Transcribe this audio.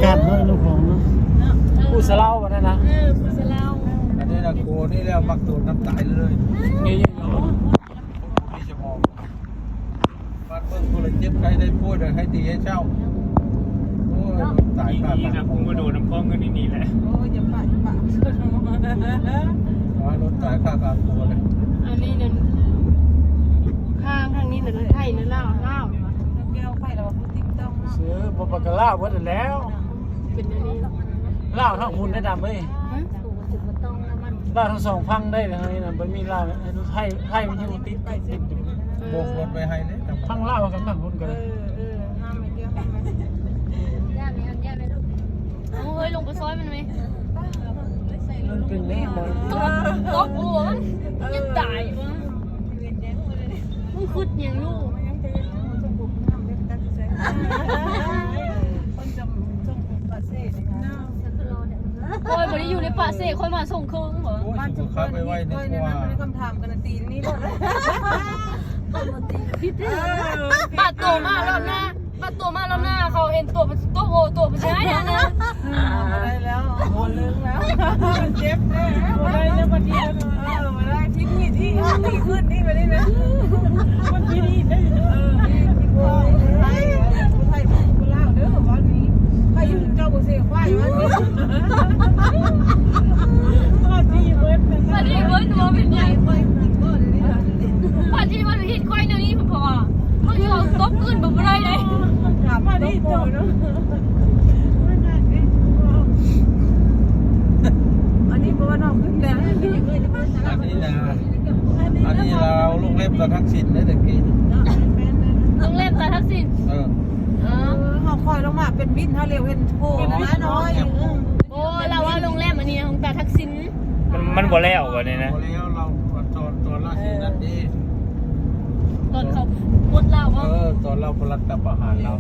ກາດເນາະ ນ້ຳຂອງເນາະ ເອີ ຜູ້ສະເລົາອັນນັ້ນນະ ເອີ ຜູ້ສະເລົາ ອັນນີ້ນະ ໂກນີ້ແລ້ວມັກໂດດນ້ຳຕາຍເລີຍ ນີ້ໆ ເນາະ ມີສະໝອງ ບາດເບິ່ງຜູ້ລະເຈັບໄຂ້ໄດ້ປ່ວຍ ໄດ້ໃຫ້ດີໃຫ້ເຊົາ ໂອ້ຍ ຕາຍ ດີໆນະ ຜູ້ມາໂດດນ້ຳຄອງກັນນີ້ແຫຼະ ໂອ້ຍ ຢ່າປະ ຢ່າປະ ວ່າລົດຕາຍຄາກາງໂກເລີຍ ອັນນີ້ນັ້ນ ຂ້າງທາງນີ້ນັ້ນ ໄທນັ້ນລາວ ລາວນີ້ຫວາ ແກ້ວໄຟລາວ ເອີ ບໍ່ປາກກະລາວເບິດຫັ້ນແລ້ວ ເປັນອັນນີ້ ລາວທັງພຸ້ນໄດ້ດຳເອີຍ ຮະ ລາວທັງສອງຝັ່ງໄດ້ ທາງນີ້ນະ ມັນມີລາວ ໄທ ໄທມັນຢູ່ຕິດ ຕິດ ຕິດຢູ່ ໂບກລົດໄວ້ໃຫ້ເດ້ ຝັ່ງລາວກັບຝັ່ງພຸ້ນກໍໄດ້ ເອີ ເອີ ນ້ຳໄປແກ້ວ ໂອ້ຍ ລົງໄປຊ່ອຍມັນໄໝ ມັນເປັນແນວໃດ ຕົບຫົວມັນ ຍັງຕາຍວະ ມຶງຄຶດຫຍັງຢູ່ ໂອ້ຍ ບໍ່ໄດ້ຢູ່ໃນປາກເຊ ຂ້ອຍມາສົ່ງເຄິ່ງເວີ້ຍ ໂອ້ຍ ສຸຂະໄປໄວ້ໃນຄົວ ຄຳຖາມກັນຕີນນີ້ໂລດ ບາດໂຕມາລອບໜ້າ ບາດໂຕມາລອບໜ້າ ເຂົາເຫັນໂຕ ໂຕໂອ ໂຕຜູ້ຊາຍຫັ້ນນະ ບໍ່ໄດ້ແລ້ວ ບໍ່ລຶ້ງແລ້ວ ເຈັບແທ້ ບໍ່ໄດ້ແລ້ວບັດນີ້ ເອີ ບໍ່ໄດ້ ຜິດຮີດອີກ ຕີຂຶ້ນອີກບັດນີ້ນະ ມັນຜິດຮີດໄດ້ ເອີ ຜູ້ໄທ ຜູ້ລາວເດີ ເວົ້ານີ້ ໃຜເຈົ້າບໍ່ເສຍຄວາຍວ່ານີ້ ວ່າດີເບິດ ວ່າດີເບິດ ບໍ່ເປັນຫຍັງ ວ່າດີ ວ່າດີ ຂ້ອຍແນວນີ້ ເພາະວ່າ ມັນຊິເວົ້າຕົບອື່ນບໍ່ໄດ້ເດ້ ຖາມມາດີໂຕເນາະ ອັນນີ້ບໍ່ວ່ານ້ອງຂຶ້ນແລ້ວ ອັນນີ້ນະ ອັນນີ້ລາວໂຮງແຮມຕາທັກສິນເດ້ແຕ່ກີ້ ໂຮງແຮມຕາທັກສິນ ເອີ ເອີ ເຮົາຄ່ອຍລົງມາເປັນວິນ ເຮົາຫຼຽວເຫັນໂພນານ້ອຍ ໂອ້ ລາວວ່າໂຮງແຮມອັນນີ້ຂອງຕາທັກສິນ ມັນ ມັນບໍ່ແລ້ວບັດນີ້ນະ ບໍ່ແລ້ວ ລາວຕອນ ຕອນລາວຊິນັ້ນເດ້ ຕອນເຂົາປົດລາວບໍ່ ເອີ ຕອນລາວປະລັດຕະປະຫານລາວ